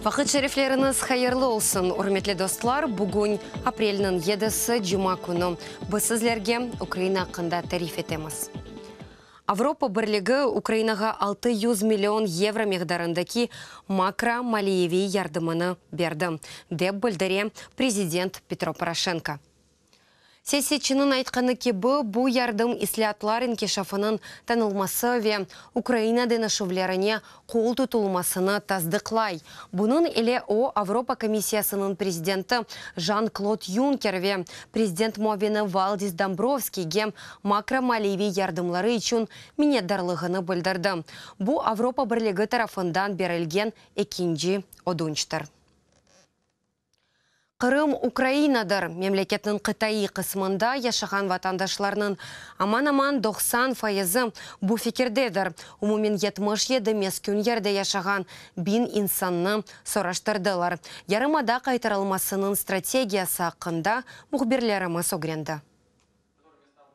Vaqıt şerifleriñiz hayırlı olsun, ürmetli dostlar! Bugün aprelniñ yedisi, cuma künü. Biz sizlerge Ukraina aqqında tarif etemiz. Avropa Birligi Ukrainağa 600 million yevro miqdarındaki makro maliyeviy yardımını berdi, dep bildire prezident Petro Poroşenko. Siyasetçiniñ aytqanı kibi, bu yardım islâatlar inkişafınıñ tanılması ve Ukraina deñişüvlerine qol tutulmasını tasdıqlay. Bunıñ ile o, Avropa komissiyasınıñ prezidenti Jan-Klod Yunker ve prezident muavini Valdis Dombrovskiyge makromaliyeviy yardımları içün minnetdarlığını bildirdi. Bu, Avropa Birligi tarafından berilgen ekinci ödünçtir. Qırım, Ukrainadır. Memleketniñ qıtaiy qısmında yaşağan vatandaşlarnıñ aman-aman 90 fayızı bu fikirdedir. Umumen 77 meskün yerde yaşağan 1000 insannı soraştırdılar. Yarımada qaytarılmasınıñ strategiyası aqqında mühbirlerimiz ögrendi.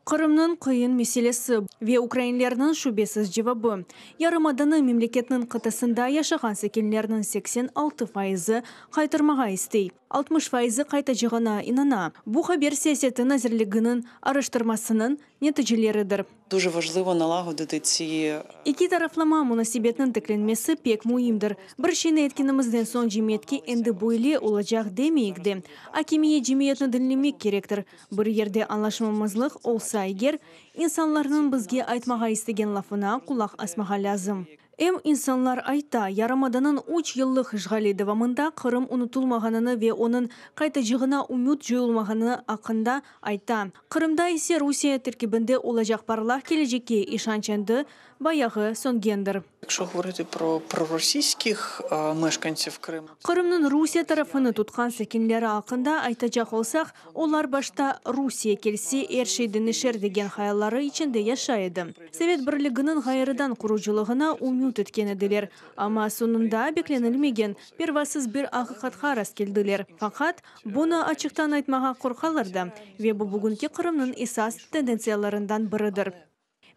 Qırımnıñ qıyın meselesi ve ukrainlerniñ şübesiz cevabı. Yarımadanı memleketniñ qıtasında yaşağan sakinlerniñ 86 fayızı qaytarmağa istey, 60 fayızı qaytacağına inana. Bu Haber siyaseti nazirliginiñ araştırmasınıñ neticeleridir. Дуже важливо налагодити ці Eki taraflama munasebetniñ tiklenmesi pek müimdir. Bir şeyni etkenimizden soñ cemiyetke endi böyle olacaq demeyik de. Akimiyet cemiyetni diñlemek kerektir. Bir yerde añlaşmamazlıq olsa eger, insanlarnıñ bizge aytmağa istegen lafına qulaq asmağa lâzim. Em insanlar ayta, yarımadanıñ üç yıllıq işğali devamında Qırım unutılmağanını ve onıñ qaytacağına ümüt coyulmağanı aqqında ayta. Qırımda ise Rusiye terkibinde olacaq parlaq kelecekke işanç endi bayağı söngendir. Якщо говорити про проросійських мешканців Криму, Qırımnıñ Rusiye tarafını tutqan sakinleri aqqında aytacaq olsaq, olar başta Rusiye kelse er şey deñişer degen hayalları içinde yaşay edi. Sovet Birliginiñ ğayrıdan qurucılığına ümüt etken ediler. Amma soñunda beklenilmegen, pervasız bir aqiqatqa rastkeldiler. Faqat bunı açıqtan aytmağa qorqalar da, ve bu bugünki Qırımnıñ esas tendentsiyalarından biridir.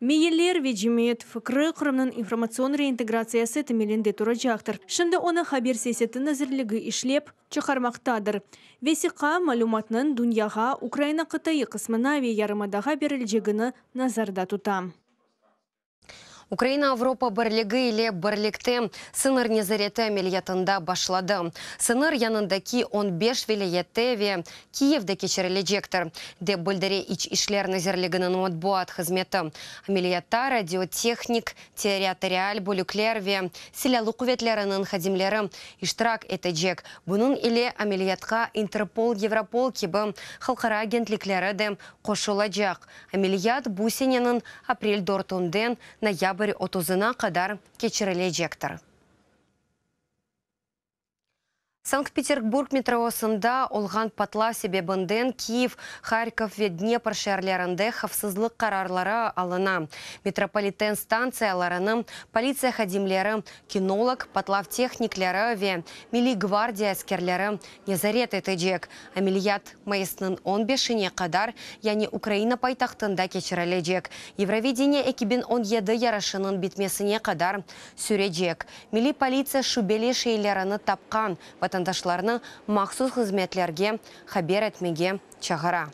Meyiller ve cemiyet fikri Qırımnıñ informatsion reintegratsiyası temelinde turacaqtır. Şimdi onı Haber siyaseti nazirligi işlep çıqarmaqtadır. Vesiqa malümatnıñ dünyağa, Ukraina qıtaiy qısmına ve yarımadağa berilecegini nazarda tuta. Ukraina Avropa Birligi ile birlikte sıñır nezareti ameliyatında başladı. Sıñır yanındaki 15 vilâyette ve Kiyevde keçirilecektir, dep bildire İç işler nazirliginiñ matbuat hızmeti. Ameliyatta radiotehnik, territorial bölükler ve Silâlı quvetleriniñ hadimleri iştirak etecek. Bunıñ ile ameliyatqa İnterpol, Europol kibi halqara agentlikleri de qoşulacaq. Ameliyat bu seneniñ aprel dörtünden noyabr 30-ına qadar keçirilecektir. Sankt-Peterburg metrosında olğan patlav sebebinden Kiyev, Harkov ve Dnepr şeerlerinde havfsızlıq qararları alına. Metropoliten stantsiyalarını politsiya hadimleri, kinolog, patlav tehnikleri ve Milliy gvardiya askerleri nezaret etecek. Ameliyat mayısnıñ 15-ine qadar, yani Ukraina paytahtında keçirilecek Eurovideniye 2017 yarışınıñ bitmesine qadar sürecek. Milliy politsiya şübeli şeylerini tapqan vatandaşlarnı mahsus hızmetlerge haber etmege çağıra.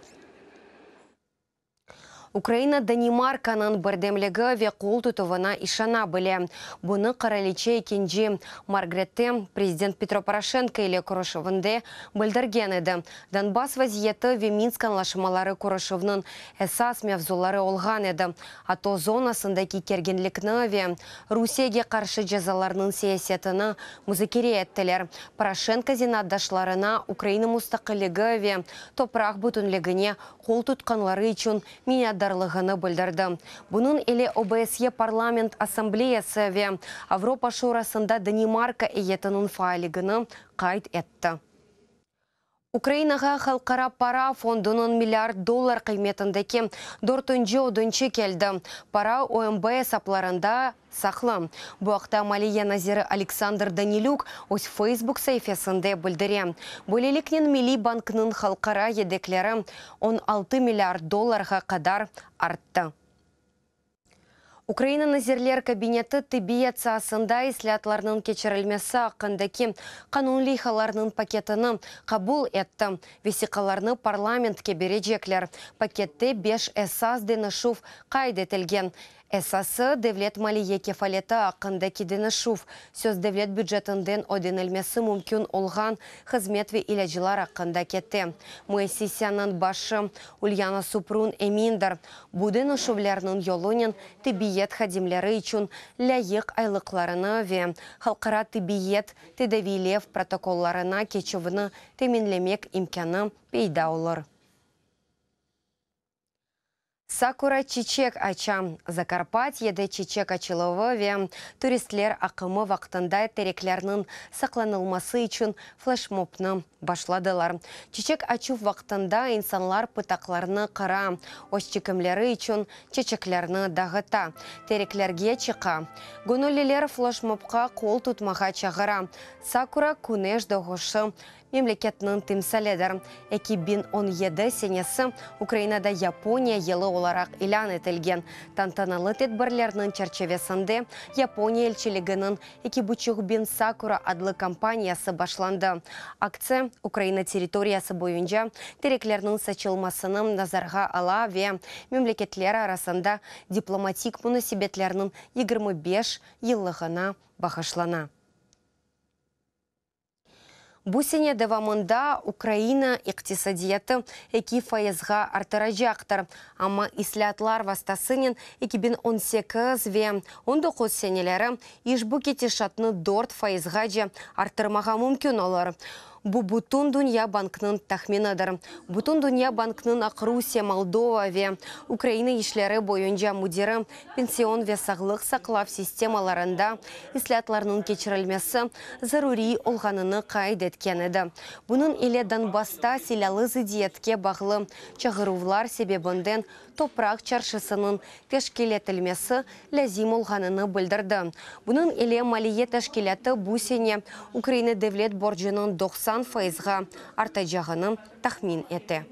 Ukraina Danimarkanıñ birdemligi ve qol tutuvına işana bile. Bunı qıraliçe ekinci Margrethe prezident Petro Poroşenko ile körüşüvinde bildirgen edi. Donbass vaziyeti ve Minsk añlaşmaları körüşüvniñ esas mevzuları olğan edi. ATO zonasındaki kerginlikni ve Rusiyege qarşı cezalarnıñ siyasetini muzakere ettiler. Poroşenko zenaatdaşlarına Ukraina mustaqilligi ve topraq bütünligine qol tutqanları içün minnetdarlığını bildirdi. Bunıñ ile OBSE Parlament Assambleyası ve Avropa Şurasında Danimarka eyyetiniñ faalligini qayd etti. Ukrainağa Halqara para fondunıñ milliard dollar qıymetindeki dörtünci ödünçi keldi. Para UMB esaplarında saqlı. Bu aqta Maliye naziri Aleksandr Danilük öz Facebook saifesinde bildire. Böyleliknen Milliy banknıñ halqara yedekleri 16 milliard dollarğa qadar arttı. Ukraina Nazirler Kabineti tibbiyet saasında islâatlarnıñ keçirilmesi aqqındaki qanun leyhalarınıñ paketini qabul etti. Vesiqalarnı parlamentke berecekler. Pakette beş esas deñişüv qayd etilgen. Esası, devlet maliye kefaleti aqqındaki deñişüv, söz devlet bücetinden ödenilmesi mümkün olğan hızmet ve ilâclar aqqında kete. Müessiseniñ başı Ulyana Suprun emindir, bu deñişüvlerniñ yolunen tibbiyet hadimleri içün lâyıq aylıqlarını ve halqara tibbiyet tedaviylev protokollarına keçüvni teminlemek imkânı peyda olur. Sakura çiçek aça. Zakarpatyede çiçek açıluvı ve turistler aqımı vaqtında tereklerniñ saqlanılması içün fleşmobnı başladılar. Çiçek açuv vaqtında insanlar pıtaqlarnı qıra, öz çekimleri içün çeçeklerni dağıta, tereklerge çıqa. Göñülliler fleşmobqa qol tutmağa çağıra. Sakura küneş doğuşı memleketniñ timsalidir. 2017 senesi Ukrainada Yaponiya yılı olaraq ilân etilgen. Tantanalı tedbirlerniñ çerçivesinde Yaponiya elçiliginiñ 2500 sakura adlı kampaniyası başlandı. Aktsiya Ukraina territoriyası boyunca tereklerniñ saçılmasını nazarğa ala ve memleketler arasında diplomatik munasebetlerniñ 25 yıllığına bağışlana. Bu sene devamında Ukraina iqtisadiyatı 2 fayızğa arttıracaqtır. Amma islâatlar vastasınen 2018 ve 19 seneleri işbu ketişatnı 4 fayızğace arttırmağa mümkün olur. Bu Bütün dünya bankınıñ tahminidir. Bütün dünya bankınıñ Aqrusiye, Moldova ve Ukraina işleri boyunca müdiri pension ve sağlıq saqlav sistemalarında islâatlarnıñ keçirilmesi zaruriy olğanını qayd etken edi. Bunıñ ile Donbassta silâlı zıddiyetke bağlı çağıruvlar sebebinden topraq çarşısınıñ teşkil etilmesi lâzim olğanını bildirdi. Bunıñ ile maliye teşkilâtı bu sene Ukraina devlet borcunıñ 90 fayızğa artacağını tahmin ete.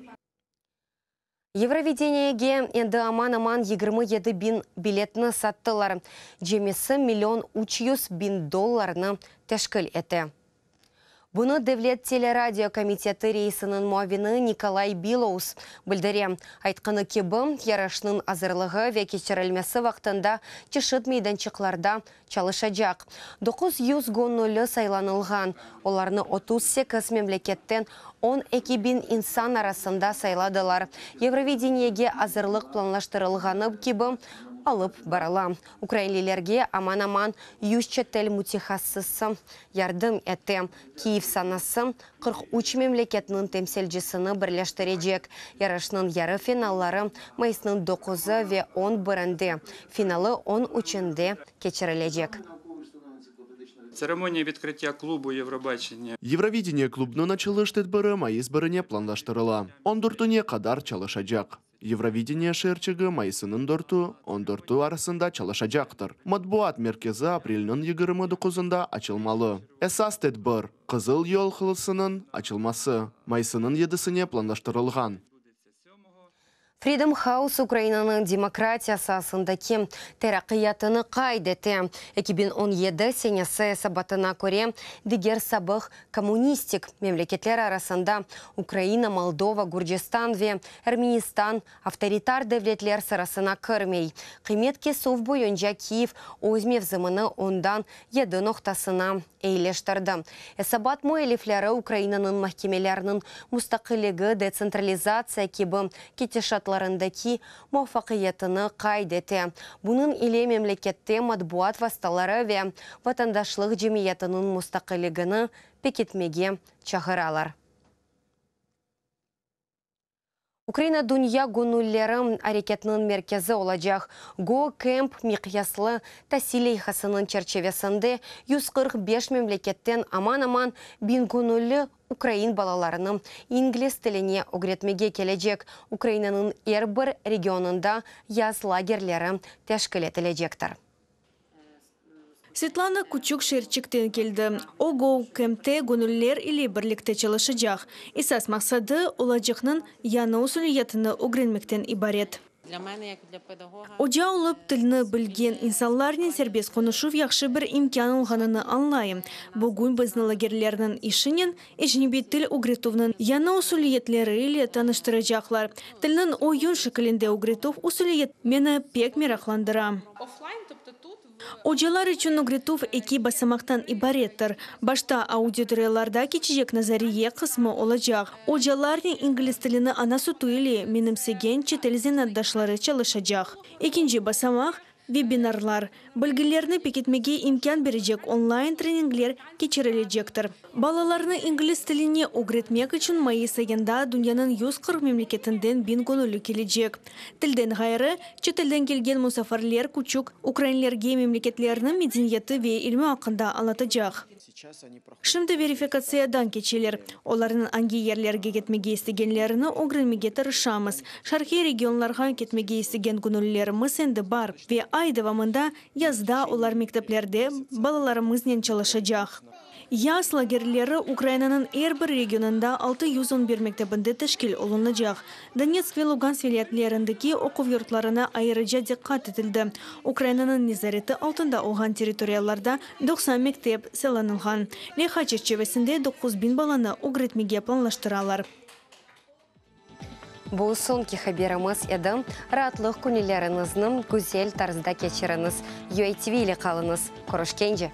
Yevrovideniyege endi aman-aman 27 biñ biletni sattılar. Cemisi million 300 biñ dollarnı teşkil ete. Bunı Devlet teleradio komiteti reisiniñ muavini Nikolay Bilous bildire. Aytqanı kibi, yarışnıñ azırlığı ve keçirilmesi vaqtında çeşit meydançıqlarda çalışacaq 900 göñülli saylanılğan. Olarnı 38 memleketten 12 biñ insan arasında sayladılar. Yevrovideniyege azırlıq planlaştırılğanı kibi alıp barıla. Ukrainlilerge aman-aman 100 çetel mütehassısı yardım ete. Kiyev sanası 43 memleketniñ temsilcisini birleştirecek. Yarışnıñ yarı finalları mayısnıñ 9 ve 11-nde, finalı 13-nde keçirilecek. Церемония відкриття клубу Євробачення Евровидение klubnıñ açılış tedbiri mayıs birine planlaştırıla. 14-üne qadar çalışacaq. Евровидение şeerçigi mayısınıñ 4-ü, 14-ü arasında çalışacaqtır. Matbuat merkezi aprelniñ 29-ında açılmalı. Esas tedbir Qızıl yol halısınıñ açılması mayısınıñ 7-sine planlaştırılğan. Freedom House Ukrainanıñ demokratiya saasındaki teraqqiyatını qayd ete. 2017 senesi esabatına köre, diger sabıq kommunistik memleketler arasında Ukraina, Moldova, Gürcistan ve Ermenistan avtoritar devletler sırasına kirmey. Qıymet kesüv boyunca Kiyev öz mevzimini ondan 7 noqtasına eyileştirdi. Esabat müellifleri Ukrainanıñ mahkemeleriniñ mustaqilligi, detsentralizatsiya kibi ketişatlarındaki muvafaqiyetini qayd ete. Bunıñ ile memlekette matbuat vastaları ve vatandaşlıq cemiyetiniñ mustaqilligini pekitmege çağıralar. Ukraina dünya göñüllileri areketiniñ merkezi olacaq Go Camp miqyaslı tasil leyhasınıñ çerçivesinde 145 memleketten aman-aman 1000 göñülli ukrain balalarını ingliz tiline ögretmege kelecek. Ukrainanıñ er bir regionında yaz lagerleri teşkil etilecektir. Svetlana küçük şeerçikten keldi. O Go Camp'te göñülliler ile birlikte çalışacaq. Esas maqsadı olacaqnıñ yañı usuliyetini ögrenmekten ibaret. Oca olıp, tilni bilgen insanlarnen serbest qonuşuv yahşı bir imkân olğanını añlayım. Bugün bizni lagerlerniñ işinen, ecnebiy til ögretüvniñ yañı usuliyetleri ile tanıştıracaqlar. Tilniñ oyun şekilinde ögretüv usuliyeti meni pek meraqlandıra. Ocalar içün ögretüv eki basamaqtan ibarettir. Başta auditoriyalarda keçecek nazariye qısmı olacaq. Ocalarnen ingliz tilini ana sütü ile menimsegen çetel zenaatdaşları çalışacaq. Ekinci basamaq, vebinarlar, bilgilerni pekitmege imkân berecek onlayn treningler keçirilecektir. Balalarnı ingliz tiline ögretmek içün mayıs ayında dünyanıñ 140 memleketinden 1000 göñülli kelecek. Tilden ğayrı, çetelden kelgen musafirler küçük ukrainlerge memleketleriniñ medeniyeti ve ilmi aqqında añlatacaq. Şimdi verifikatsiyadan keçeler. Olarnıñ angi yerlerge ketmege istegenlerini ögrenmege tırışamız. Şarqiy regionlarğa ketmege istegen göñüllilerimiz endi bar ve ay devamında, yazda olar mekteplerde balalarımıznen çalışacaq. Yaz lagerleri Ukrainanıñ er bir regionında 611 mektebinde teşkil olunacaq. Donetsk ve Lugansk vilâyetlerindeki oquv yurtlarına ayırıca diqqat etildi. Ukrainanıñ nezareti altında olğan territoriyalarda 90 mektep saylanılğan. Leyha çerçivesinde 9000 balanı ögretmege planlaştıralar. Bu soñki haberimiz edi. Raatlıq künleriñizni güzel tarzda keçiriñiz. UATV ile qalıñız. Körüşkence!